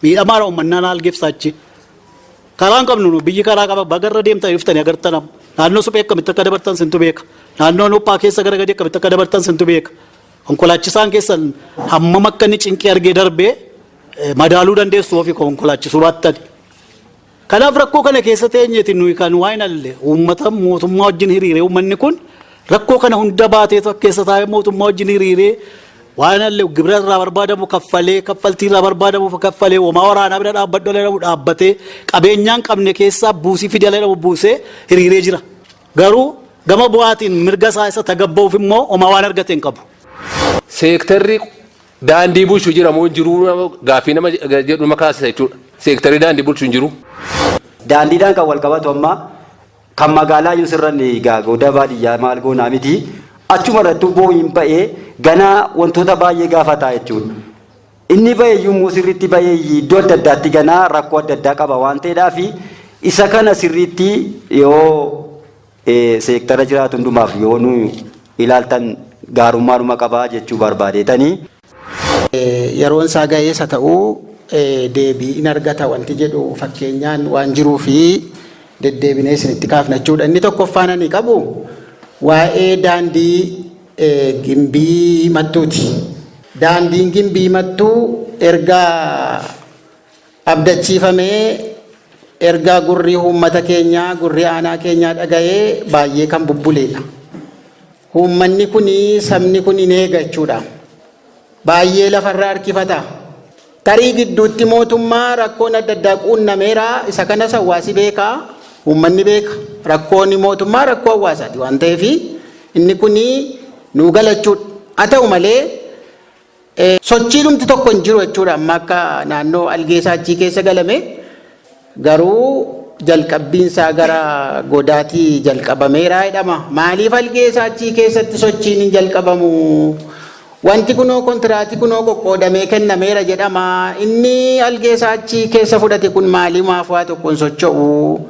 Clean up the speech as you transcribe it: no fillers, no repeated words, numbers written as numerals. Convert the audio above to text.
Miidhamaadha uummanni Algeef Saachii. Karaa hin qabnu nu biyyi karaa qaba bagarra deemtanii dhuftanii agartan amma. Naannoo suphee akkamitti akka dabartan sintu beeka. Naannoo nuphaa keessa gara gadi akkamitti akka dabartan sintu beeka. Konkolaachisaan keessan hammam akka inni cinqii argee darbee madaaluu dandeessu ofii konkolaachisuu baattan. Kanaaf rakkoo kana keessa teenyeeti nuyi kan waa hin alle uummata mootummaa wajjin hiriiree uummanni kun rakkoo kana hunda baatee keessa taa'ee mootummaa wajjin hiriiree waan alle gibira irraa barbaadamu kaffalee kaffaltii irraa barbaadamu kaffalee homaa waraanaa bira dhaabbadhu jedhamu dhaabbatee qabeenyaan qabne keessaa buusii fidee jedhamu buusee hiriiree jira. Garuu gama bu'aatiin mirga isaa isa tagabba'uuf immoo homaa waan argate hin qabu. Seektarri daandii bulchu jira moo hin jiru gaaffii nama jedhu nama kaasisa jechuudha. Seektarri daandii bulchu hin jiru. Daandiidhaan kan wal qabatu amma kan magaalaa iyyuu sirran goda baadiyyaa maal goonaa miti. Achuma irratti boo'iin ba'ee ganaa wantoota baay'ee gaafataa jechuudha. Inni ba'e iyyuu immoo sirriitti ba'ee iddoo adda addaatti ganaa rakkoo adda addaa qaba waan ta'eedhaaf isa kana sirriitti yoo seektara jiraatu hundumaaf yoo nu ilaaltan gaarummaadhuma qabaa jechuu barbaadeetanii. Yeroon isaa ga'eessa ta'uu deebii in argata wanti jedhu fakkeenyaan waan jiruu fi deddeebinee isinitti kaafna jechuudha. Inni tokkoffaan ani qabu waa'ee daandii Gimbii Mattuuti. Daandiin Gimbii Mattuu erga abdachiifamee erga gurri uummata keenyaa gurri aanaa keenyaa dhaga'ee baay'ee kan bubbuleedha. Uummanni kun sabni kun hin eega jechuudha. Baay'ee lafarra harkifata. Tarii gidduutti mootummaa rakkoon adda addaa quunnameera. Isa kanas hawaasi beeka. Uummanni beeka. Rakkoon mootummaa rakkoo hawaasaati waan ta'eef inni kun nuu galachuudha. Haa ta'u malee sochiidhumti tokko hin jiru jechuudha. Amma akka naannoo Algeesaa achii keessa galame garuu jalqabbiin isaa gara godaatii jalqabameera jedhama. Maaliif Algeesaa achii keessatti sochiin hin jalqabamu? Wanti kunoo kontiraatii kunoo qoqqoodamee kennameera jedhama. Inni Algeesaa achii keessa fudhate kun maaliif waa tokko hin socho'u?